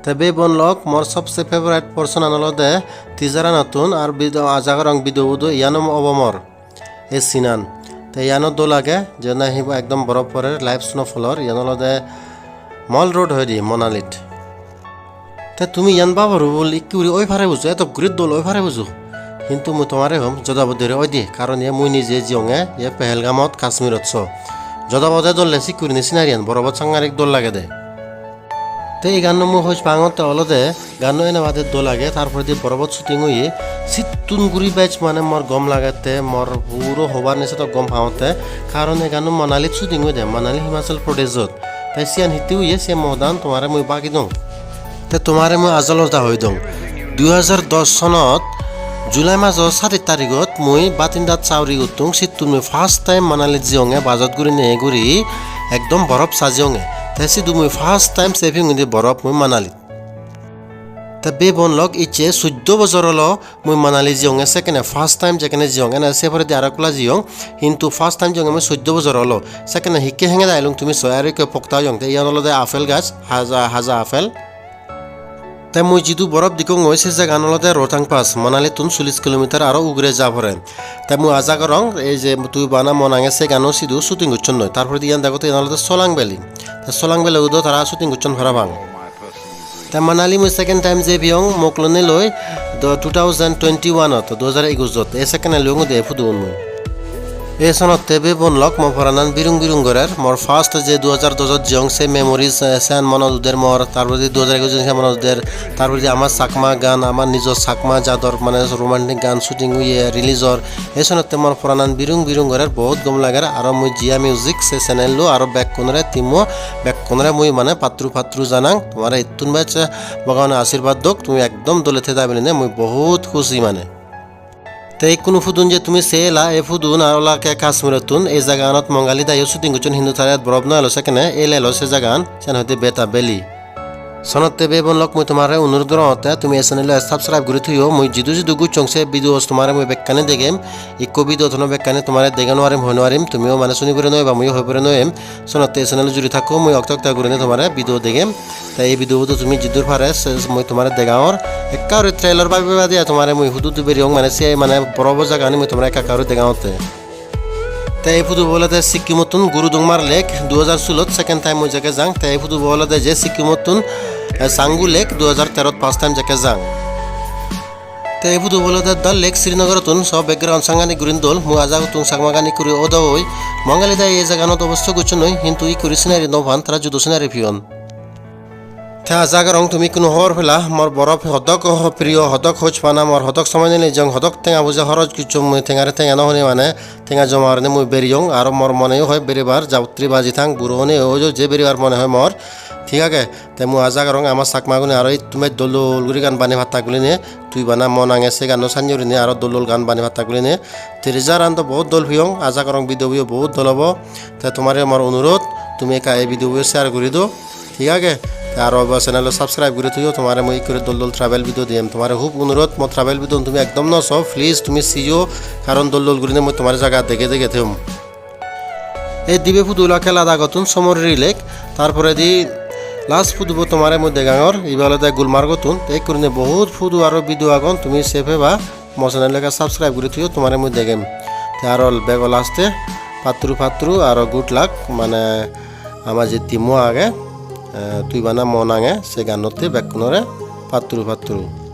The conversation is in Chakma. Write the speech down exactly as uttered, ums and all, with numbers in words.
Te bebon lok, mor sobse favorite portion an olode teaser anottun, ar video aja gorong video bo do iyan obo mor. Ei scene an. Te iyano dol age, jiyot nahi ekdom borof porer, live snowfall or, iyan olode Mall Road hoide Manalit. Te tumi iyan babor bul ikki guri oi pare bujo, edok guri dol oi pare bujo. Hintu mui tomare hom, jodabot dere oi de, karon ye mui nije jiyonge, ye Pahalgamot, Kashmirot so. Jodabot dol le sik gurinei scenery an, borobot sangarik dol lagede. Te ei ganno mui hoj pangotte olode, ganno ene bade dol age, tar poredi borobot shooting oye, sittun guri bej mane mor gom lagette, mor puro hobar nei sedok gom pangotte, karon ei ganno Manalit shooting oyede, Manali Himachal Pradeshot. Te siyan hitte oye, se modan tomare mui bagi dong. Te tomare mui ajol hoda hoi dong. Dui hajar dos sonot July majo sat tarigot mui Bathindat sauri gottung, sittun mui first time Manalit jiyonge, bajot gurinei guri ekdom borof sajiyonge. Te sidu mui first time se piyonge de borof mui Manalit. Te bebon lok, icche suddo bojor olo mui Manali jiyonge, sekkene first time jekkene jiyong, ene se poredi aro ekkola jiyong, hintu first time jiyonge mui suddo bojor olo. Sekkene hikke hengeda elung tumi so, aro ikko pokta oyong. Te iyan olode apple gaj, haja, haja apple. Te mui jidu borof dekkongoi se jagan olode Rohtang Pass, Manalittun chollish kilometer aro ugure ja pore. Te mui aja gorong ei je Tui Bana Mon Ange se gano sidu shooting gocchonnoi. Tar poredi iyan degotte iyan olode Solang Valley. Te Solang Valley-o do tara shooting gocchon parapang. Te Manali mui second time jei piyong mok lonei loi, do two thousand twenty-one ot, dui hajar ekush ot, ei sekkene luyong de photo un mui. Ei sonotte bebon lok mo poranan birung birung gorer, mor first je dui hajar dos ot jiyong se memories, eh, siyan monot uder mor, tar poredi dui hajar ekush siyan monot uder, tar poredi ama Chakma gan, ama nijo Chakma jador mane romantic gan shooting oye, release or, ei sonotte mor poranan birung birung gorer, bohut gom lager. Aro mui Jia Music se channel lo aro bekkunore, team o bekkunore mui mane patturu patturu janang. Tomare ittun bej Bhagabane ashirbad dok, tumi ekdom dole theda biline mui bohut khushi mane. Te ikkunu photo un je tumi sela, ei photo un aro olak Kashmirottun, ei jagaganot Mongali dayo shooting gocchon, hintu tara iyot borof no elo sekkene, el elo se jagagan, siyan hoide Betab Valley. Sonotte bebon lok, mui tomare onurot gorongotte tumi ei channel-o subscribe guri thoyo, mui jidu jidu gocchong se videos tomare mui bekkani degem, ikko video tono bekkani tomare dege nw parim, hoi nw parim, tumiyo mane suni pore nw pariba, muiyo hoi pore nw parim. Sonotte ei channel-o juri thakko, mui okta okta gurinei tomare video degem. Te ei video bo do tumi jidur pare se mui tomare degangor. Ekka guri trailer babi babi diya tomare mui hudu hudu beriyong, mane se mane borof jagani mui tomare ekka ekka guri degangotte. Te ei photo bo olode Sikkimottun Gurudongmar Lake, dui hajar sulot second time mui jekke jang. Te ei photo bo olode je Sikkimottun, eh, Changgu Lake, dui hajar terot first time jekke jang. Te ei photo bo olode Dal Lake, Srinogorottun, so background sangani gurin dol. Mui aja gottung Chakma gan ikkuri odo oi. Mongali dai ei jaganot obosso gocchon noi, hintu ikkuri scenery no pan, tara judo scenery piyon. Te aja gorong tumi ikkunu hobor pela, mor borof hodok priyo, hodok hoj pana, mor hodok somoy nile jong, hodok tenga puja horoj gocchong mui, tengare tenga no hone mane, tenga joma gurinei mui beriyong, aro mor moneyo hoi beribar, jabotri baji thang, buro hone ojo je beribar mone hoi mor, thik age? Te mui aja gorong ama Chakma gune aro ittun bej dol dol guri gan bani pattak guline, Tui Bana Mon Ange se ganno sannye gurinei aro dol dol gan bani pattak guline, teaser an do bohut dol piyong, aja gorong video bo bohut dol obo, te tomare mor onurot, tumi ekka ei video bo share guri do. Thik age? Te aro bo channel-o subscribe guri thoyo, tomare mui ikkore dol dol travel video diyem. Tomare hub onurot, mo travel video tumi ekdom no so, please tumi siyo, karon dol dol gurinei mui tomare jaga dege dege theyum. Ei dibe photo olak Ladagottun Somoriri Lake, tar poredi last photo bo tomare mui degangor, ibe olode Gulmargottun. Te ekkurinei bohut photo aro video agon, tumi se peba. Mo channel ekka subscribe guri thoyo, tomare mui degem. Te aro bego last-e patturu patturu aro good luck, mane ama je team-o age, eh, Tui Bana Mon Ange, se gannotte bekkunore patturu patturu.